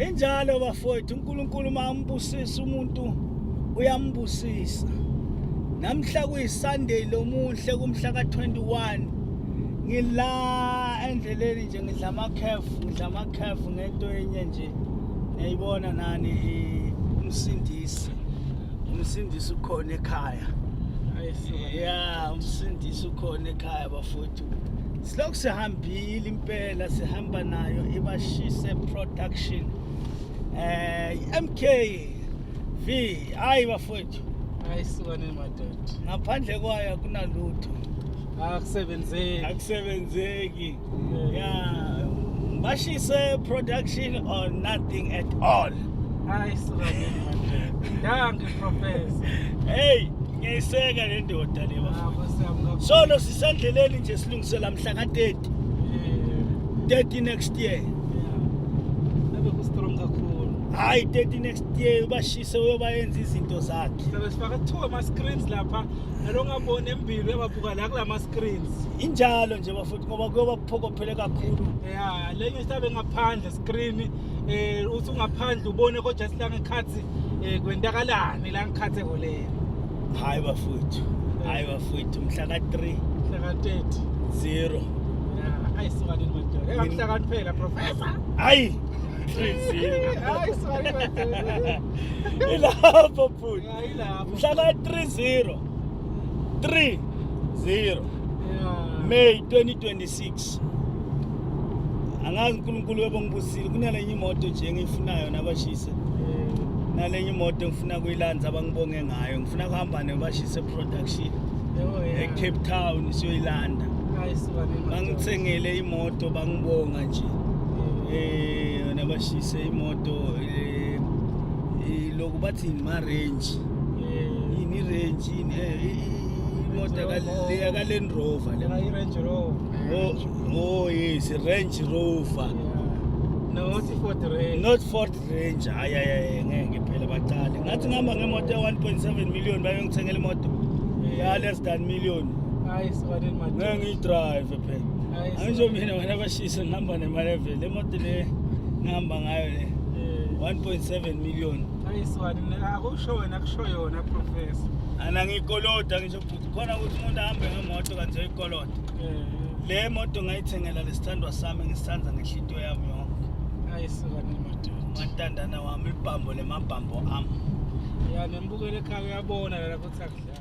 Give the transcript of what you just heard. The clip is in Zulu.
Injalo bafowethu, uNkulunkulu uma ambusisa umuntu uyambusisa. Namhla kuyiSunday lomuhle kumhla ka-21, ngila endleleni nje ngidla amakhefu, ngidla amakhefu ngento enye nje. Niyayibona nani umsindisi. Umsindisi ukhona ekhaya. Ya, umsindisi ukhona ekhaya bafowethu. Silokhu sihambile impela, sihamba nayo iBashise Production. MK V, hayi bafowethu. Hayi sukane madoda. Ngaphandle kwayo akunalutho. Akusebenzeki. Akusebenzeki. Yeah. Bashise Production or nothing at all. Hayi sukane madoda. Dankie professor. Hey, ngiyayiseka le ndoda le bafowethu. Solo sisendleleni nje silungisela mhla ka-30. 30 next year. Yeah. Abe ku strong kakhulu. Hayi, 30 next year ubashise uyobayenza izinto zakhe. Sabe sifaka two ama screens lapha. Nalongaboni embili uyababuka la kulama screens. Injalo nje bafowethu, ngoba kuyoba kuphokophele kakhulu. Yeah, lenye sabe ngaphandle screen, uthi ungaphandle ubone kodwa sila ngekhathi kwentakalani la ngikhathe kolena. Hayi bafowethu. Hayi bafowethu, mhla ka-3 Mhla ka-30 0. Yeah, ayisuka nini madoda. Engakuhlakaniphela professor. Hayi 3 0. Hayi suka nini madoda. Ilapho futhi. Yeah, ilapho. Mhla ka-3 0 3 0 May 2026. Angazi uNkulunkulu webo ngibusile kunalenye imoto nje engiyifunayo nabashise. Nalenye imoto engifuna kuyilanza abangibonge ngayo. Ngifuna kuhamba neBashise Production Oh yeah. eCape Town siyoyilanda. Ayisuka nini madoda. Bangithengele imoto bangibonga nje. Nabashise imoto, lokhu bathi ma Range. Yini Range yini, imoto leya ka Land Rover le. Yeah, i-Range Rover. Oh yes, Range Rover. Yeah. Not i-Ford Ranger. Not Ford Ranger. Hayi hayi, ngeke phela baqale. Ngathi ngihamba ngemoto ya 1.7 million, bayongithengela imoto ya less than million. Hayi suka nini madoda. Ngeke ngiyidrive phela. Hayi, Angisho mina wena bashise ngihamba nemali evele. Le moto le ngihamba ngayo le 1.7 million. Hayi suka nini, akusho wena, kusho yona professor. Ana ngiyikolota ngisho futhi khona ukuthi umuntu ahambe ngemoto kanti uyikolota. Le moto ngayithengela lesithandwa sami ngisithanda ngenhliziyo yami yonke. Hayi suka nini madoda. Mantandana wami, ibhambo lemabhambo ami. Ya, nembukelo ekhaya uyabona la ukuthi akudlali.